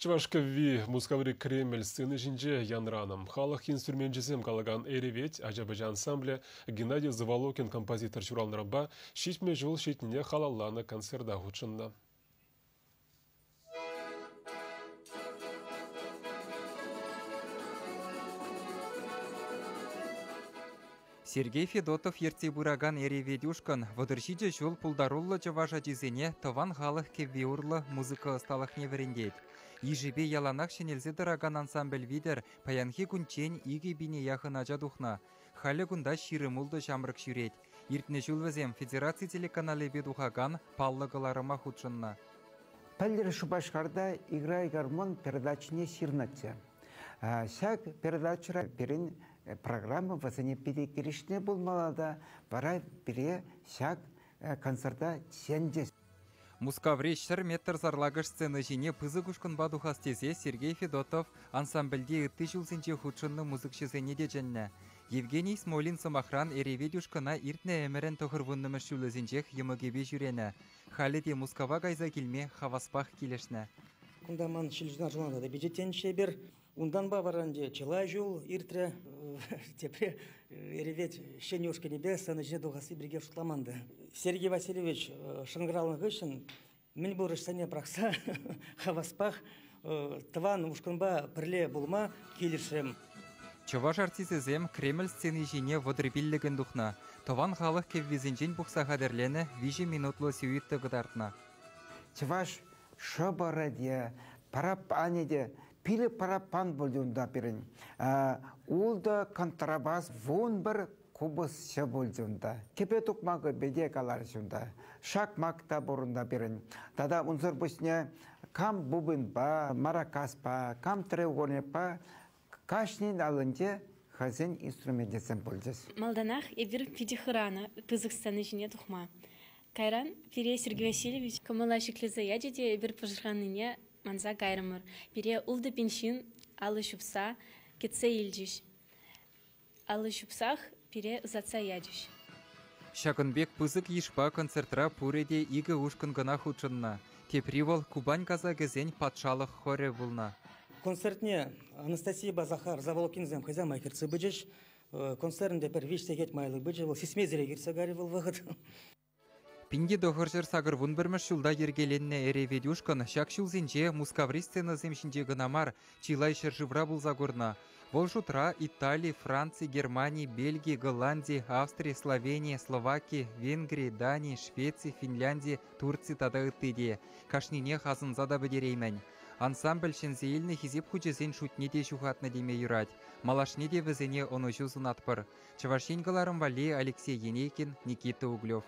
Чӑваш кӗвви Мускаври Кремль сцени ҫинче янранӑ. Халӑх инструменчӗсем калакан Эревет ача-пӑча ансамблӗ Геннадий Заволокин композитор ҫуралнӑранпа 70 ҫул ҫитнине халалланӑ концерта хутшӑннӑ. Сергей Федотов ертсе пыракан Эревет ушкӑн 37 ҫул пултаруллӑ чӑваш ачисене тӑван халӑх кӗвви урлӑ музыка ӑсталӑхне вӗрентет. Йышӗпе яланах ҫӗнелсе тӑракан ансамбль витӗр паянхи кунччен 2000 яхӑн ача тухнӑ. Халӗ кунта 26 ҫамрӑк ҫӳрет. Иртнӗ ҫул вӗсем федераци телеканалӗпе тухакан паллӑ кӑларӑма хутшӑннӑ. Пӗлтӗр Шупашкарта «Играй гармон» передачине ҫырнӑччӗ. Ҫак передачӑра пирӗн программа вӗсене питӗ килӗшнӗ пулмалла та, вара пире ҫак концерта чӗнчӗҫ. Мускаври 100 метр сарлакӑш сцена ҫине пысӑк ушкӑнпа тухас тесе Сергей Федотов ансамбльте ытти ҫулсенче хутшӑннӑ музыкҫӑсене те чӗннӗ. Евгений Смолин, сӑмахран, Эревет ушкӑна иртнӗ ӗмӗрӗн 90-мӗш ҫулӗсенчех йӑмӑкӗпе ҫӳренӗ. Халӗ те Мускава кайса килме хаваспах килӗшнӗ. Кунта ман ҫил журналта та пичетленчӗ эпир. Унтанпа вара ӗнтӗ чылай ҫул иртрӗ. Тепре Эревет ҫӗнӗ ушкӑнӗпе сцена ҫине тухасси пирки шутламан та. Сергей Васильевич шӑнкӑравланӑ хыҫҫӑн мӗн пур ӗҫсене пӑрахса хаваспах тӑван ушкӑнпа пӗрле пулма килӗшрӗм. Чӑваш артисчӗсем Кремль сцени ҫине 35-ӗн тухнӑ. Тӑван халӑх кӗввисенчен пухса хатӗрленӗ 3 минутлӑ сюита кӑтартнӑ. Чӑваш шӑпӑрӗ те, параппанӗ те, пилӗк параппан пулчӗ унта пирӗн. Ултӑ контрабас, 11 купӑсҫӑ пулчӗ унта. Кӗпе тукмакӗпе те каларӗҫ унта. Шакмак та пур унта пирӗн. Тата унсӑр пуҫне кам бубенпа, маракаспа, кам треугольникпа кашнин аллинче хӑйсен инструменчӗсем пулчӗҫ. Малтанах эпир питӗ хӑранӑ пысӑк сцена ҫине тухма. Кайран пире Сергей Васильевич кӑмӑла ҫӗклесе ячӗ те эпир пӑшӑрханнине манса кайрӑмӑр. Пире 6000 ҫын алӑ ҫупса кӗтсе илчӗҫ. Алӑ ҫупсах пире ӑсатса ячӗҫ. Ҫакӑн пек пысӑк йышпа концертра пурӗ те икӗ ушкӑн кӑна хутшӑннӑ. Тепри вӑл Кубань казакӗсен патшалӑх хорӗ пулнӑ. Концертне Анастасийӑпа Захар Заволокинсем хӑйсем май кӗртсе пычӗҫ. Концерн те пӗр виҫ сехет майлӑ пычӗ, вӑл сисмесӗрех иртсе кайрӗ вӑл вӑхӑт. 1981 ҫулта йӗркеленнӗ Эревет ушкӑн ҫак ҫулсенче Мускаври сценӑсем ҫинче кӑна мар, чылай ҫӗршывра пулса курнӑ. Вӑл шутра Итали, Франци, Германи, Бельги, Голланди, Австри, Словени, Словаки, Венгри, Дани, Швеци, Финлянди, Турци тата ытти те. Кашнинех асӑнса та пӗтереймӗн. Ансамбль ҫӗнсе илнӗ хисеп хучӗсен шутне те ҫухатнӑ теме юрать. Малашне те вӗсене ӑнӑҫу сунатпӑр. Чӑваш Ен кӑларӑм валли Алексей Енейкин, Никита Углев.